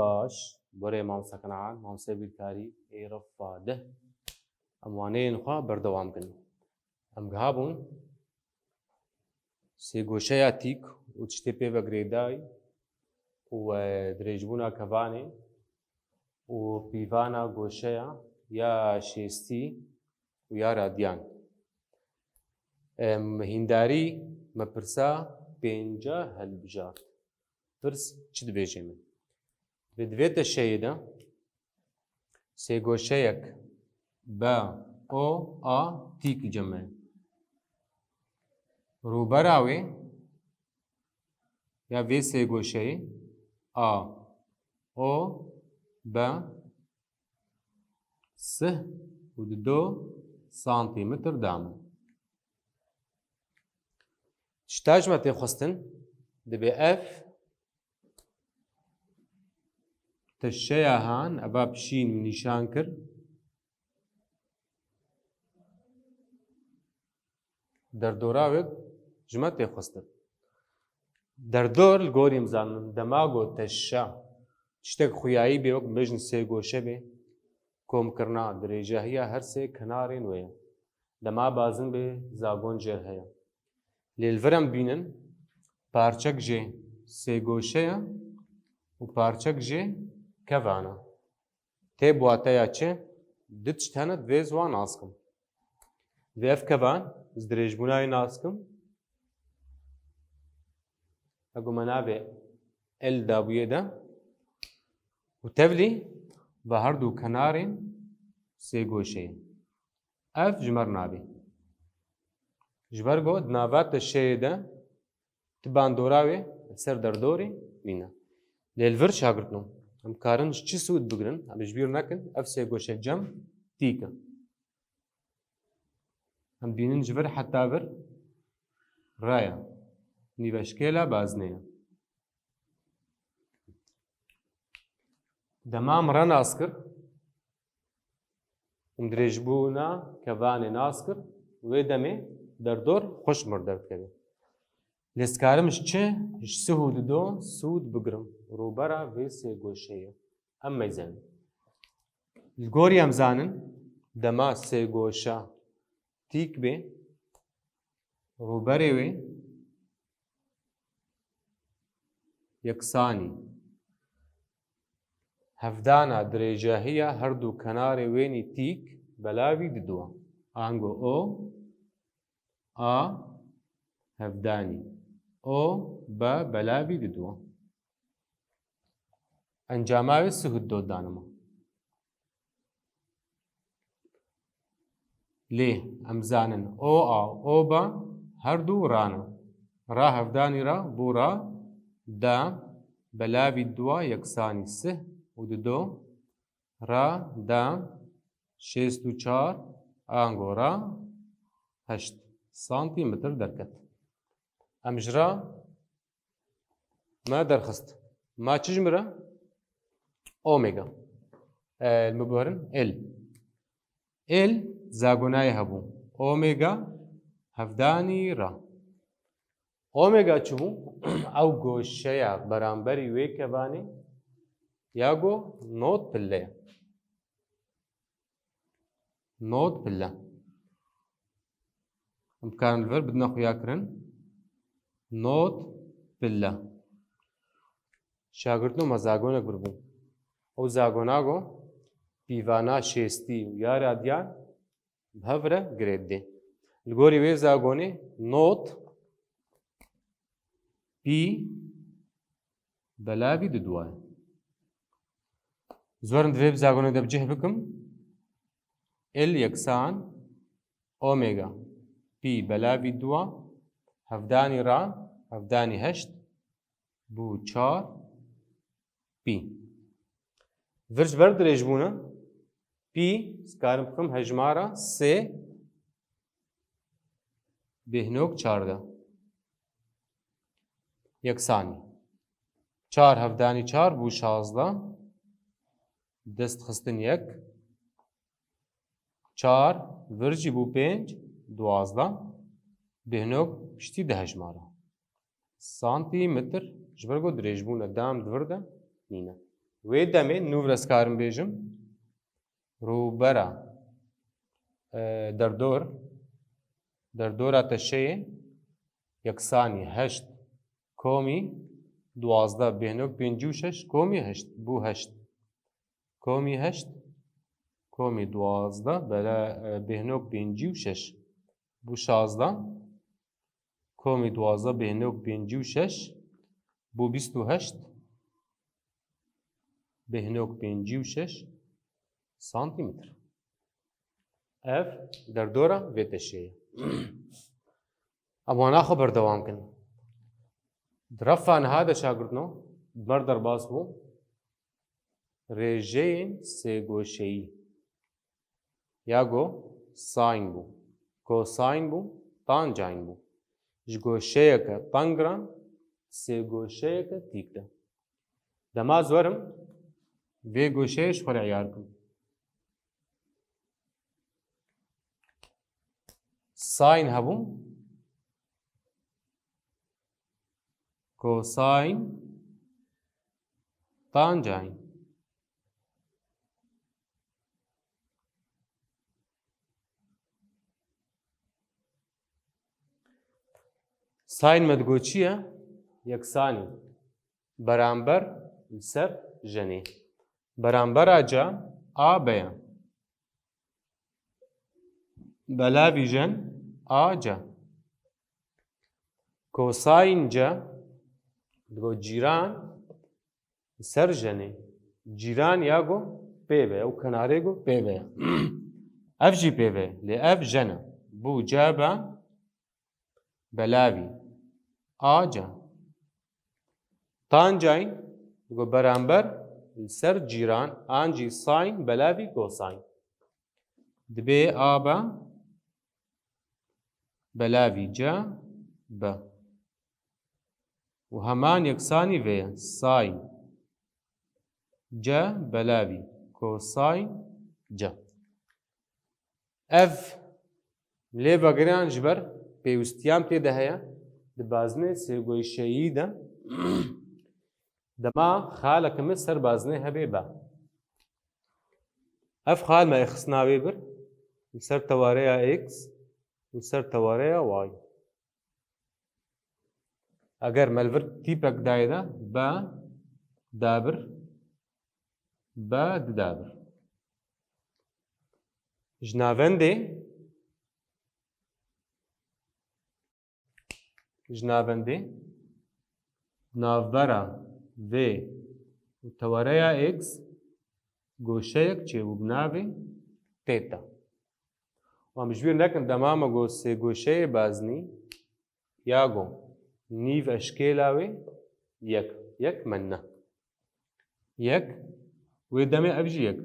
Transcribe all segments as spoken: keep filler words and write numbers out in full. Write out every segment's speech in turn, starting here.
Baş, borê mamoste Kenan, mamoste bîrkarî, ê refa deh. Em waneyên xwe berdewam kin. Em gihabûn sêgoşeya tîk û tiştê pê ve girêdayî û, e, dirêjbûna kevanê û pîvana goşeya ya şêstî û ya radiyan. Em, hîndarî me pirsa pênca hilbijart. Pirs çi dibêje min? Vê di vê teşeyê de sêgoşeyek B O A tîk cem e. Rûbera wê ya vê sêgoşeyê A O B sih û dido santîmetr dame. Tişta ji me tê xwestin, dibê ev teşeya han, eva pişîn min nîşan kir. Derdora wê ji me tê xwestin. Derdor li gorî em zanin, dema ku teşa tiştek xuyayî bê, wek bêjin sêgoşe bê, komkirina dirêjahiya her sê kenarên wê ye. Dema bazin bê zagon jê heye. Lê li vir em bînin parçek jê sêgoşe ye û parçek jê kevan e. Tê bi wateya çi? Du tişt hene, divê ez wan nas kim. Divê ev kevan, ez dirêjbûna wê nas kim. Ego me navê L dabûyê de û tevlî ve her du kenarên sêgoşeyê. Ev ji me re nabê. Ji ber ku di nava teşeyê de ti bandora wê li ser derdorê nîne. Lê li vir şagirtno, em karin ji çi sûd bigrin, em ji bîr nekin, ev sêgoşe cem tîk e. Em dînin ji vir heta vir raya. Nîveşkêla bazinê ye. Dema em re nas kir, û dirêjbûna kevanê nas kir, wê demê derdor xweş mir derdikeve. Lê ez karim ji çi, ji sih û dido sûd bigrim rûbera vê sêgoşeyê? Em meyzên. Li gorî em zanin, dema sêgoşa tîk bê, rûberê wê yeksanî hevdana dirêjahiya her du kenarê wênî tîk belavî diduwa. Ango O A hevdanî O B belavî diduwa. Encama wê sih û dido danima. Lê em zanin O A û O B her du ra ne. Ra hevdanî ra bû ra da belavî dua yeksanî sih û dido ra da şêst û çar ango ra heşt santîmetr derket. Em ji ra me derxist. Ma çi ji min re? Omega. E, li min biherin, L. L zagonayê hebû. Omega hevdanî ra. Omega çi bû? Ew goşeya beramberî wê kevanê ya go not pille ye. Not pille. Em karin li vir bidine xuya kirin. Not pille. Şagirtno me zagonek bir bû. Ew zagona go pîvana şêstî û ya radiyan bi hev re girê didê. Li gorî wê zagonê not pî belavî diduwa ye. Zwerin divê bi zagonê de bi cih bikim. L yeksan omega pî belavî dua hevdanî ra hevdanî heşt bû çar pî. Vir ji ber dirêj bûne, pî, ez karim bixim hejmara sê bêhnok çardeh. Yeksanî. Çar hevdanî çar bû şazdeh. Dest xistin yek. Çar, vir jî bû pênc, duwazdeh. Bêhnok piştî di hejmara. Santîmetr, ji ber ku dirêjbûna dam di vir de nîne. Wê demê nûv re ez karim bêjim. Rûbera, e, derdor, derdora teşeyê yeksanî heşt komî duwazdeh bêhnok pêncî û şeş komî heşt bû heşt. Komî heşt, komî duwazdeh, bela, e, bêhnok pêncî û şeş bû şazdeh. Komî duwazdeh bêhnok pêncî û şeş bû bîst û heşt. Bêhnok pêncî û şeş santîmetr. Ev derdora vê teşeyê ye. Em wana xwe berdewam kin. Di refa niha de şagirtno, bi me re derbas bû rêjeyên sêgoşeyî. Ya go sîn bû, kosîn bû, tanjîn bû. Ji goşeyeke teng re sêgoşeyeke tîk de. Dema ez werim, vê goşeyê ji xwe re eyar kim. Sîn hebû, kosîn, tanjîn. Sîn me digot çi ye? Yeksanî. Beramber li ser jenê. Berambera ca A B ye. Belavî jen A C. Kosîn C digo cîran li ser jenê. Cîran ya go pê ve, ew kenarê go pê ve. Ev jî pê ve, lê ev jen e. Bû C B belavî A C. Tanjîn digo beramber li ser cîran an jî sîn belavî kosîn. Dibê A B belavî C B. Û heman yeksanî vê ye. Sîn C belavî kosîn C. Ev lê vegeriyan ji ber pêwistiyan tê de heye. Di bazinê sêgoşeyî de dema xaleke me ser bazinê hebe be. Ev xal me xistina wê bir li ser tewareya X û li ser tewareya Y. Eger me li vir tîpek dayê de, be dabir, be di dabir. Ji navendê, ji navendê navbera vê û tewareya X goşeyek çêbû bi navê teta. Û em ji bîr nekin dema me got sêgoşeyê bazinî ya go nîv eşkêla wê yek, yek menne. Yek, wê demê ev jî yek.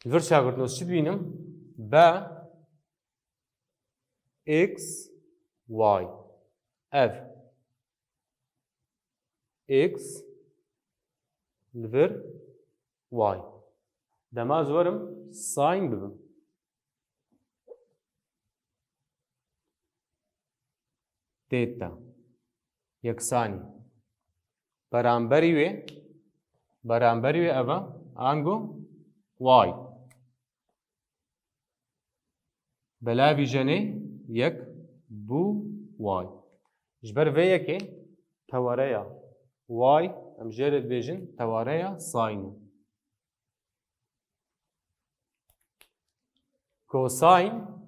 Li vir şagirtno çi dibînim? Be X, Y. Ev. X li vir Y. Dema ez werim sîn bibim. Teta. Yeksanî. Beramberî wê, beramberî wê ev e, ango Y. Belavî jenê yek bû Y. Ji ber vê yekê tewareya Y, em jê re dibêjin tewareya sînê. Kosîn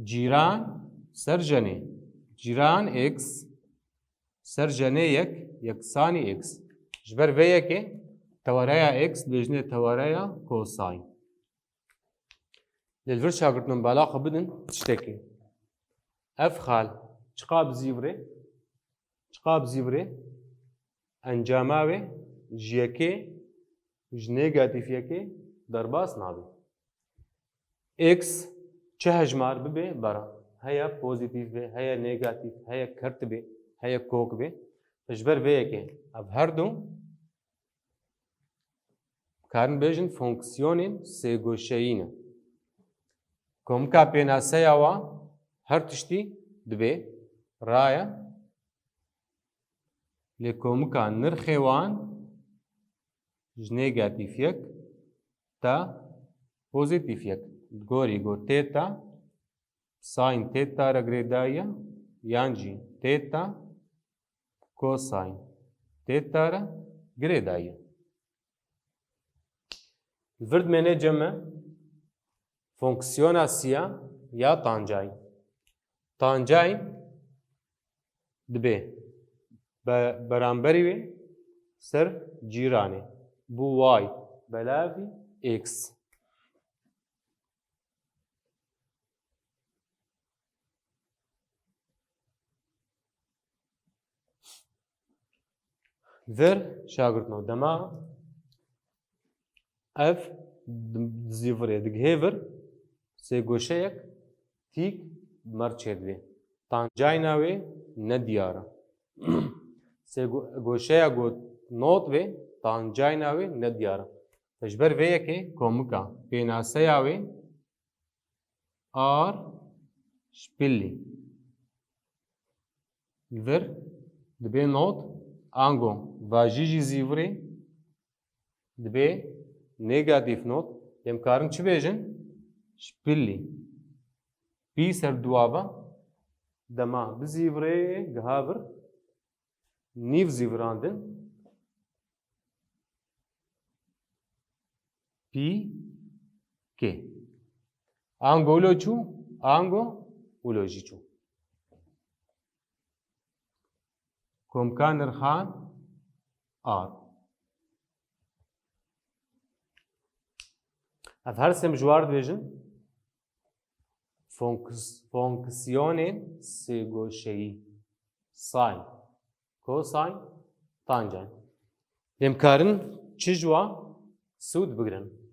cîran ser jenê. Cîran X ser jenê yek yeksanî X. Ji ber vê yekê tewareya X dibêjinê tewareya kosîn. Lê li vir şagirtino bala xwe bidin tiştekê. Ev xal çiqa bi zîvirê, çiqa bi zîvirê, encama wê ji yekê û ji negatîf yekê derbas nabe. X çi hejmar bibe bera, heye pozîtîf be, heye negatîf, heye kert be, heye kok be. Ji ber vê yekê ev her du karin bêjin fonksiyonên sêgoşeyî ne. Komika pênaseya wa her tiştî dibe, raye, Lê komika nirxê wan ji negatîf yek ta pozîtîf yek. Gorî ku teta sîn teta re girêdayî ye, yan jî teta kosîn teta re girêdayî ye. Li vir dimêne cem me fonksiyona sîn ya tancîn. Tancîn dibe be-, beramberî wê ser cîranê. Bo y belavî x. Vir şagirtno dema ev di-, dizîvirê digihê vir sêgoşeyek tîk merçê divê. Tancîna wê nediyar e. Sêgo-, goşeya ku not vê, tancîna wê nediyar e. Ji ber vê yekê komika pênaseya wê R şpilî. Li vir dibe not, ango vajî jî zîvirê dibe negatîf not. Em karin çi bêjin? Şpilî. Pî ser duwa ve dema bi zîvirê giha vir nîv zîvirandin. Pî k. Ango wilo çû, ango wilo jî çû. Komka nirxan R. Ev her sê em ji war dibêjin fonks-, fonksiyonên sêgoşeyî. Sîn, kosîn, tancîn. Em karin çi ji wan sûd bigirin?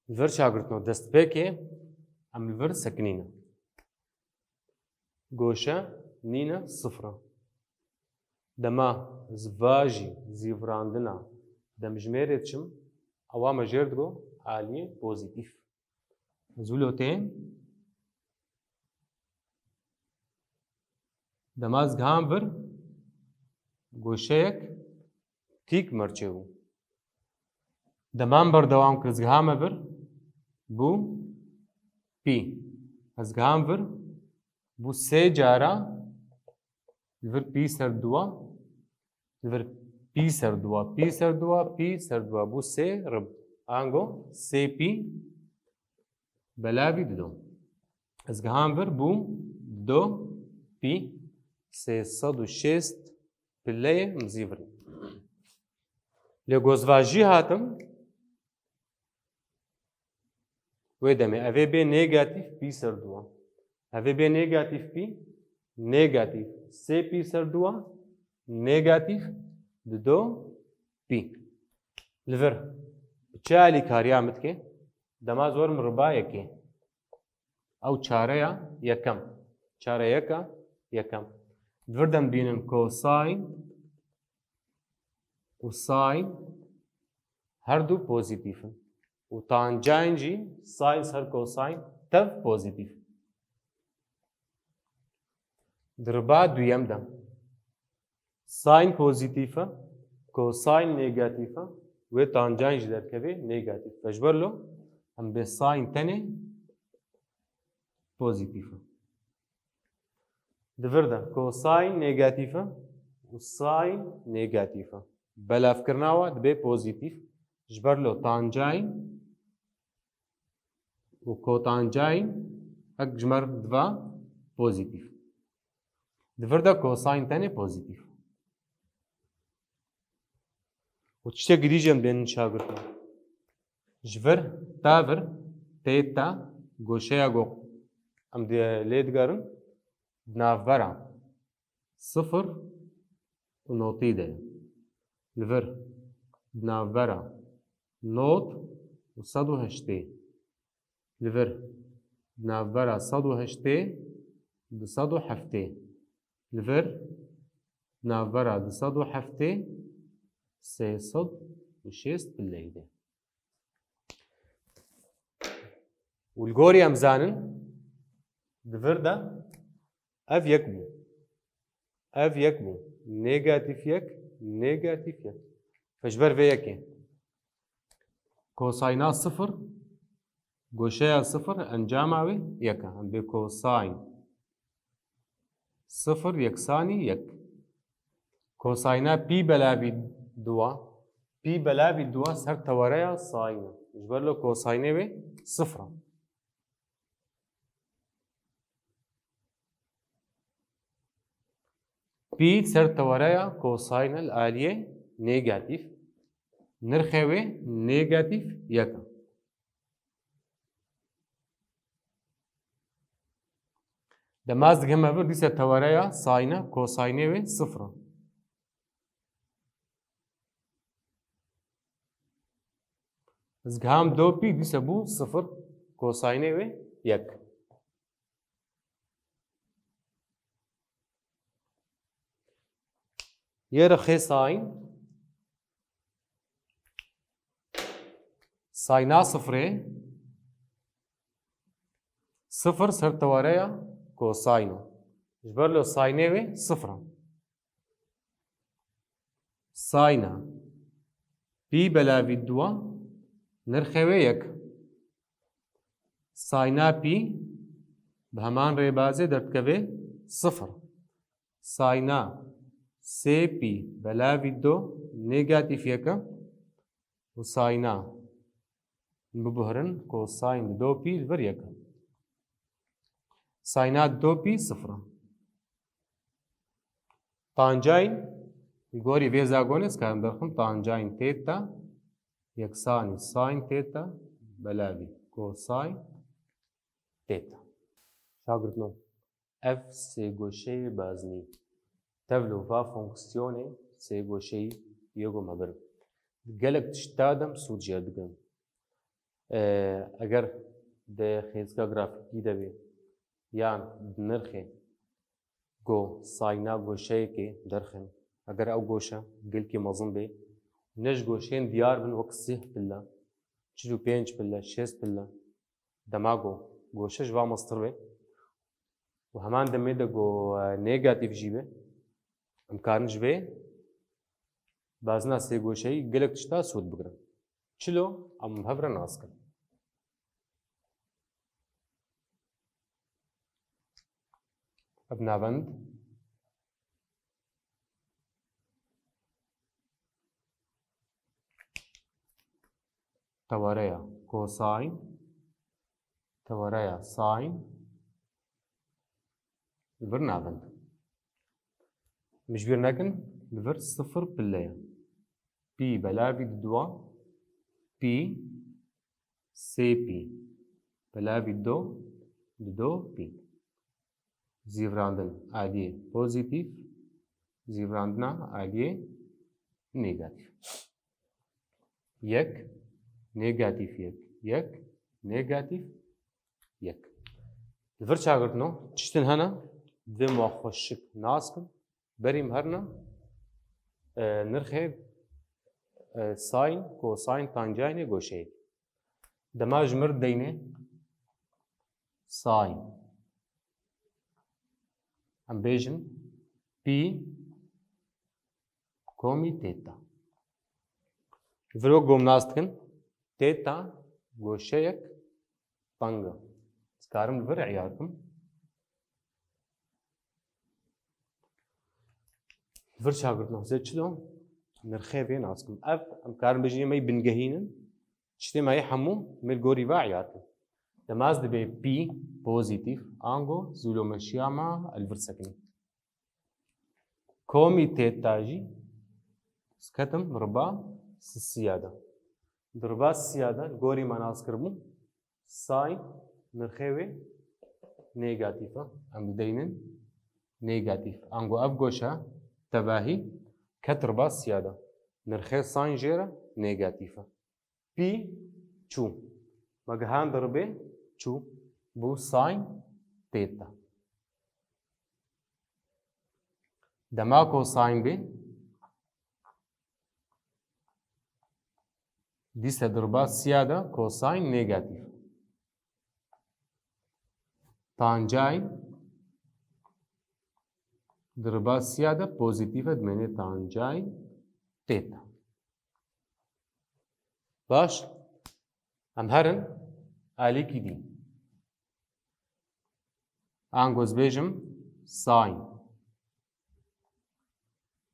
Li vir çagirtino destpêkê em li vir sekinîne. Goşe nîne sifir e. Dema ez vajî zîvirandina demjimêrê diçim, ewa me jêr digo aliyê pozîtîf. Ez wilo tên. Dema ez giham vir, goşeyek tîk merçê bû. Dema min berdewam kir, ez gihame vir, bû pî. Ez giham vir, bû sê cara, li vir pî ser duwa, li vir pî ser duwa, pî ser duwa, pî ser duwa, bû sê rib. Ango sê pî belavî dido. Ez giham vir, bû do pî, sê sed û şêst pileyê mizîvirî. Lê gozvajî hatim, wê demê ev ê bê negatîf pî ser duwa. Ev ê bê negatîf pî, negatîf sê pî ser duwa, negatîf dido pî. Li vir bi çi alîkariya min dike? Dema ez werim riba yekê. Ew çareya yekem. Çare yeka yekem. Di vir de em dibînin kosîn û sîn her du pozîtîf in. Û tancîn jî sîn ser kosîn tev pozîtîf. Di riba duyem de sîn pozîtîf e, kosîn negatîf e, wê tancîn jî derkevê negatîf. Ji ber lo em bê sîn tenê pozîtîf e. Di vir de kosîn negatîf e û sîn negatîf e. Belavkirina we dibe pozîtîf. Ji ber lo tancîn û kotancîn hek ji me re diva pozîtîf. Di vir de kosîn tenê pozîtîf. Û tiştekî dî jî em dên şagirtin. Ji vir, ta vir, têta, goşeya ku em dê lê digerin, di navbera sifir û notî de ye. Li vir di navbera nod û sed û heştê. Li vir di navbera sed û heştê û du sed û heftê. Li vir di navbera du sed û heftê sê sed û şêst pileyî de. Û li gorî em zanin, di vir de ev yek bû. Ev yek bû. Negatîf yek, negatîf yek. Fe ji ber vê yekê. Kosayna sifir, goşeya sifir, encama wê yek e. Em bê kosayn sifir yeksanî yek. Kosayna pî belavî dua. Pî belavî dua ser tewareya sayn e. Ji ber lo kosaynê wê sifir e. Pî ser tewareya kosayn e li aliyê negatîf. Nirxê wê negatîf yek e. Dema ez digihime vir, dîsa tewareya sayne, kosaynê wê sifir e. Ez giham do pî, dîsa bû sifir, kosaynê wê yek. Yê rixê sayn. Sayna sifrê. Sifir ser tewareya kosayna. Ji ber lo saynê wê sifir e. Sayna pî belavî dua, nirxê wê yek. Sayna pî bi heman rêbazê derdikeve sifir. Sayna sê pî belavî do negatîf yek e û sayna, bibuhirin, kosayn do pî li vir yek e. Sayna do pî sifir e. Tancayn, li gorî vê zagonê ez karim derxim, tancayn teta yeksanî sayn teta belavî kosayn teta. Şagirdno, ev sêgoşeyê baznî tevlo va fonksiyonê sêgoşeyî yê ku me bir. Gelek tişta dem sûd jê digirin. Ee, eger di xêzika grafîkî de bê yan di nirxê ku sayna goşeyekê derxin, eger ew goşe gelkî mezin bê, ne ji goşeyên diyar bin wek sih pille, çil û pênc pille, şêst pille, dema ku goşe ji va mestir be û heman demê de ku, e, negatîf jî be, em karin ji vê bazina sêgoşeyî gelek tişta sûd bigirin. Çilo em hev re nas kin. Ev navend. Tewareya kosayn, tewareya sayn, li vir navend. Em ji bîr nekin, li vir sifir pille ye. Pî belavî diduwa, pî sê pî belavî do, dido pî. Zîvirandin aliyê pozîtîf, zîvirandina aliyê negatîf. Yek, negatîf yek, yek, negatîf yek. Li vir çagirtino, tiştin hene, divê me xweşik nas kin, berî em herine, e, nirxê, e, sayn, kosayn, tancaynê goşeyê. Dema ji mir deynê sayn. Em bêjin pî komî teta. Vir wek gom nas dikin, teta goşeyek teng e. Ez karim li vir îyar bikim. Vir çagirtino, zê çilo nirxê vê nas kim. Ev, em karin bêjin, yê me yê bingehîn in. Tiştê me yê hemû mêr gorî ve îyar kim. Dema ez dibê pî pozîtîf, ango zûlomeşiya me li vir sekinî. Komî teta jî ez ketim riba sisiya de. Di riba sisiya de li gorî me nas kiribû, sayn nirxê wê negatîf e. Em dideynin negatîf. Ango ev goşe tevahî Ket riba siya de. Nirxê sîn jê re negatîf e. Pî çû. Me gihand ribê çû. Bû sîn têta. Dema kosîn bê, dîse di riba siya de kosîn negatîf. Tancayî di riba siya de pozîtîf e, dimêne tancayî têta. Baş, em herin alîkî dî. Ango ez bêjim sîn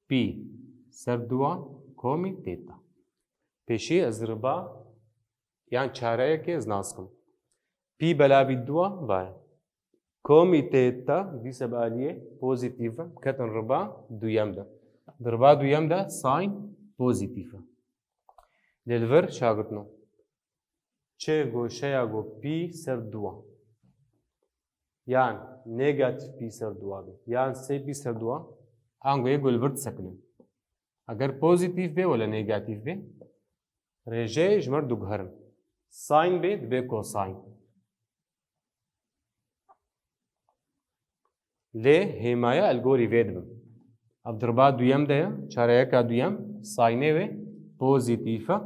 pî ser dua komî têta. Pêşî ez riba yan çareyekê ez nas kim. Pî belavî dua va ye. Komî têta dîse bi aliyê pozîtîf e, ketin riba duyem de. Di riba duyem de sîn pozîtîf e. Lê li vir şagirtno. Çi goşeya go pî ser dua. Yan negatîf pî ser dua be. Yan sê pî ser dua. Ango yê go li vir disekine. Eger pozîtîf be wele negatîf be, rêjeyê ji me re diguherin. Sîn be dibe kosîn. Lê hêmaya el gorî vê dibim. Ev di riba duyem de ye, çareyeka duyem, sînê wê pozîtîf e.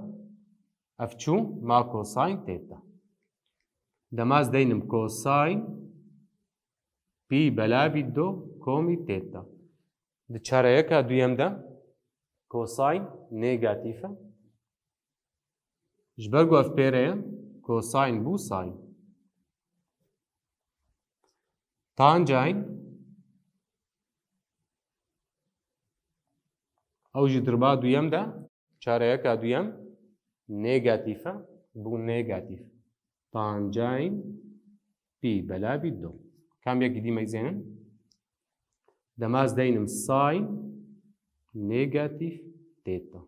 Ev çû ma kosîn têta. Dema ez deynim kosîn pî belavî do komî têta. Di çareyeka duyem de kosîn negatîf e. Ji ber ku ev pêre ye, kosîn bû sîn. Tancayî, ew jî di riba duyem de, çareyeka duyem negatîf e, bû negatîf. Tancayî pî belavî do. Kam yekî dî meyzênin? Dema ez deynim sîn negatîf têta.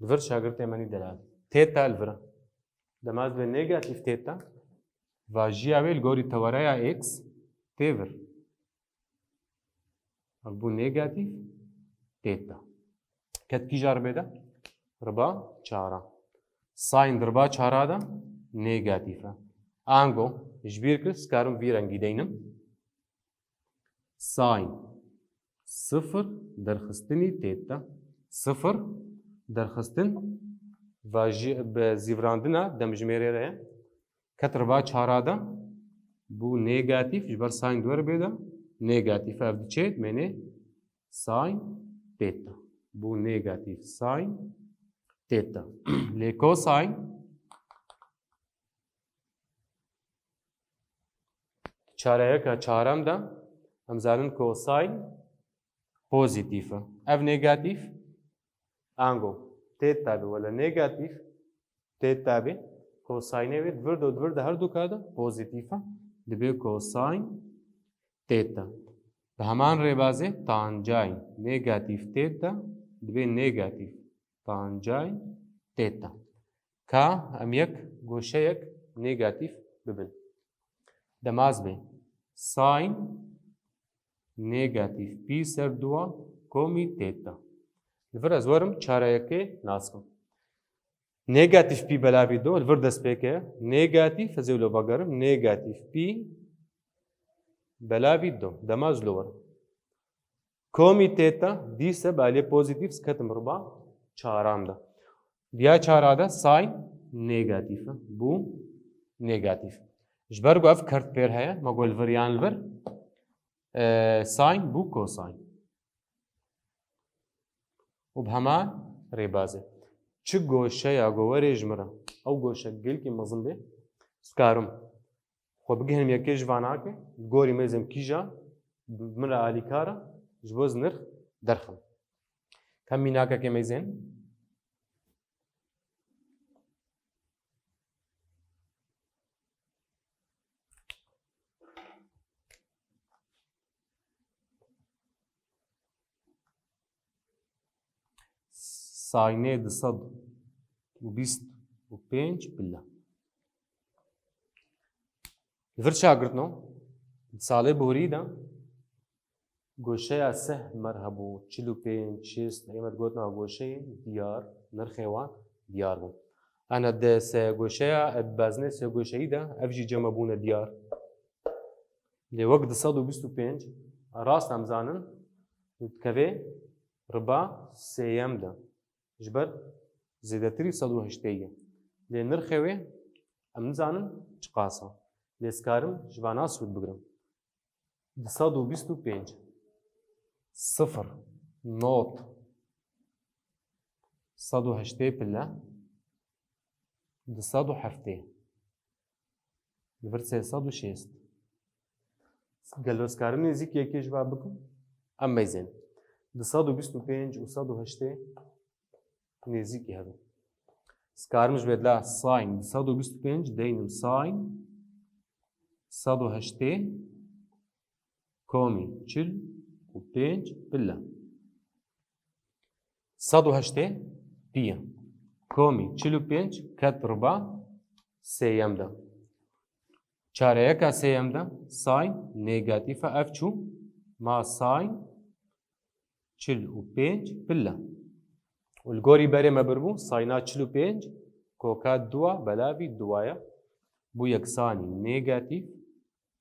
Li vir şagirtê me nî delal. Têta li vir e. Dema ez divê negatîf têta, vajiya wê li gorî teoreya x tê vir. Ev bû negatîf têta. Ket kîja ribê de? Riba çara. Sîn di riba çara de negatîf e. Ango, ji bîr kir, ez karim vî rengî deynim. Sîn sifir derxistinî têta. Sifir derxistin, vajî-, bi zîvirandina demjimêrê re ye. Ket riba çara de, bû negatîf, ji ber sîn di wir bê de negatîf. Ev diçe, dimêne sîn têta. Bû negatîf sîn têta. Lê kosîn, çareyeka çarem de, em zanin kosîn pozîtîf e. Ev negatîf, ango têta be wele negatîf, têta be, kosînê wê di vir de û di vir de her du ka de pozîtîf e. Dibe kosîn têta. Bi heman rêbazê tancayî negatîf têta dibe negatîf tancayî têta. Ka em yek goşeyek negatîf bibin. Dema ez bê sîn negatîf pî ser dua komî têta. Li vir ez werim çareyekê nas kim. Negatîf pî belavî do, li vir dest pê ke. Negatîf, ez ê wilo vegerim. Negatîf pî belavî do. Dema ez li wir. Komî têta, dîse bi aliyê pozîtîf, ez ketim riba çaran de. Diya çara de sîn negatîf e. Bû negatîf. Ji ber ku ev kert pêr heye, me got li vir yan li vir, e, sîn bû kosîn. Û bi heman rêbazê. Çi goşeya ku were ji min re, ew goşe gelkî mezin bê, ez karim xwe bigihînim yekê ji vana ke, li gorî mêzên kîja min re alîkar e, ji bo ez nirx derxim. Ka mînakekê mêzên. Sînê du sed û bîst û pênc pile. Li vir çawa girtino? Di salê borî de Goşeya sih mer hebû, çil û pênc, şêst, ê me digotina goşeyên diyar, nirxê wan diyar bûn. Ana di se goşeya, e, beznê sê goşeyî de, ev jî cem me bûne diyar. Lê wek du sed û bîst û pênc, rast em zanin, dikeve riba sêyem de. Ji ber zêdetirî sed û heştê ye. Lê nirxê wê em nizanin çiqas e. Lê ez karim ji vana sûd bigrim. Du sed û bîst û pênc. Sifir, not, sed û heştê pile, du sed û heftê. Li vir sê sed û şêst. Gelo ez karim nêzîk yekê ji va bikim? Em meyzên. Du sed û bîst û pênc û sed û heştê nêzîkî hebe. Ez karim ji vê dila sîn du sed û bîst û pênc deynim sîn sed û heştê komî çil û pênc pile. Sed û heştê pî ye. Komî çil û pênc ket riba sêyem de. Çareyeka sêyem de sîn negatîf e, ev çû, ma sîn çil û pênc pile. Û li gorî berê me birbû, sîna çil û pênc koka dua belavî dua ye. Bû yeksanî negatîf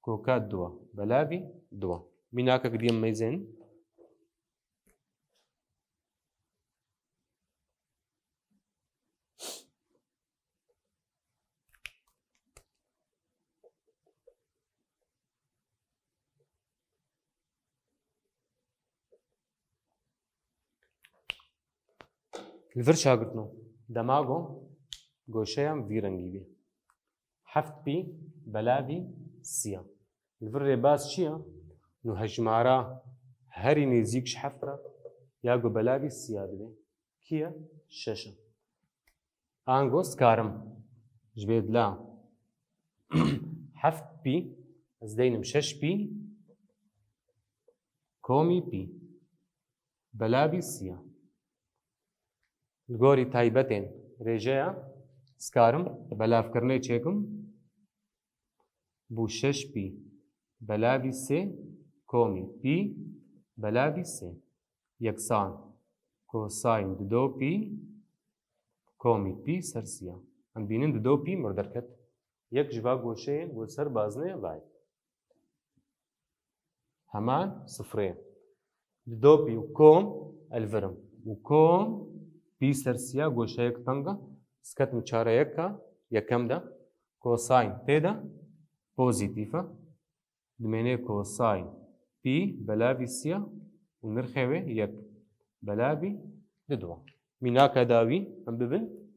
koka dua belavî dua. Mînakek diyem meyzên. Li vir çagirtino, dema go goşeyan vî rengî bî. Heft pî belavî sî ya. Li vir rêbaz çi ye? Nû hejmara herî nêzîk ji heft re ya ku belavî sî ya dibe. Kî ye? Şeş e. Ango ez karim ji vê dila heft pî, ez deynim şeş pî komî pî belavî sî ya. Li gorî taybetên rêjeya ez karim belavkirinê çêkim. Bû şeş pî belavî sê komî pî belavî sê yeksan kosîn dido pî komî pî ser sî ya. Em bînin dido pî mir derket. Yek ji va goşeyên ku ser baznê vay. Heman sifrê. Dido pî û kom elvirim. Û kom pî ser sî ya goşeyek teng e. Ez ketim çareyeka yekem de. Kosîn tê de pozîtîf e. Dimêne kosîn pî belavî sî ya û nirxê wê yek belavî dido. Mînaka dawî em bibin.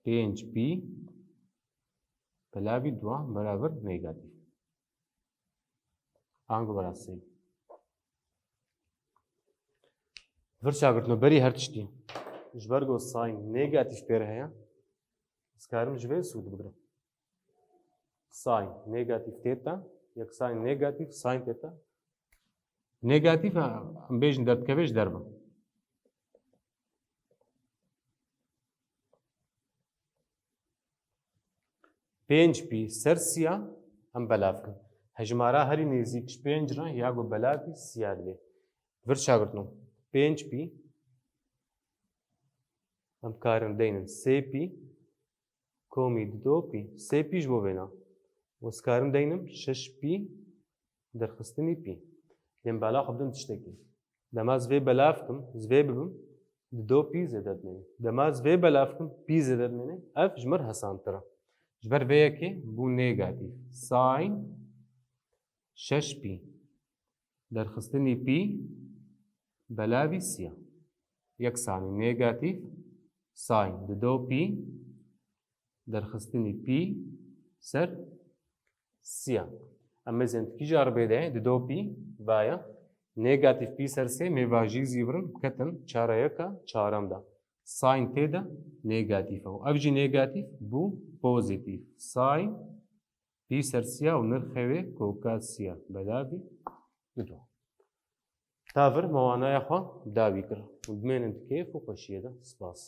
Pênc pî belavî dua beraber negatîf. Ango bera sê. Vir çagirtino berî her tiştî. Ji ber ku sîn negatîf pê re heye, ez karim ji vê sûd bigrim. Sîn negatîf tête, yek sîn negatîf, sîn tête. Negatîf, em bêjin derdikeve ji derve. Pênc pî ser sî ya em belav kin. Hejmara herî nêzîk ji pênc re ya ku belavî sî ya dibe. Vir çagirtino. Pênc pî em karin deynin sê pî komî dido pî. Sê pî ji bo vêna. Û ez karim deynim şeş pî derxistinî pî. Lê em bala xwe bidin tiştekî. Dema ez vê belav kim, ez vê bibim, dido pî zêde dimêne. Dema ez vê belav kim, pî zêde dimêne. Ev ji mir hesantir e. Ji ber vê yekê bû negatîf. Sîn şeş pî derxistinî pî belavî sî ya. Yeksanî negatîf sîn dido pî derxistinî pî ser sî ya. Em mêzên di kîja ribê de dido pî vaya. Negatîf pî ser sê mêvajî zîvirin biketin çareyeka çarem de. Sîn tê de negatîf e û ev jî negatîf bû pozîtîf. Sîn Pî sersiya û nirxê wê koka siya belavî dido. Tavir mewanaya xwe dawî kir. Bimênin di kêf û xweşiyê de. Spas.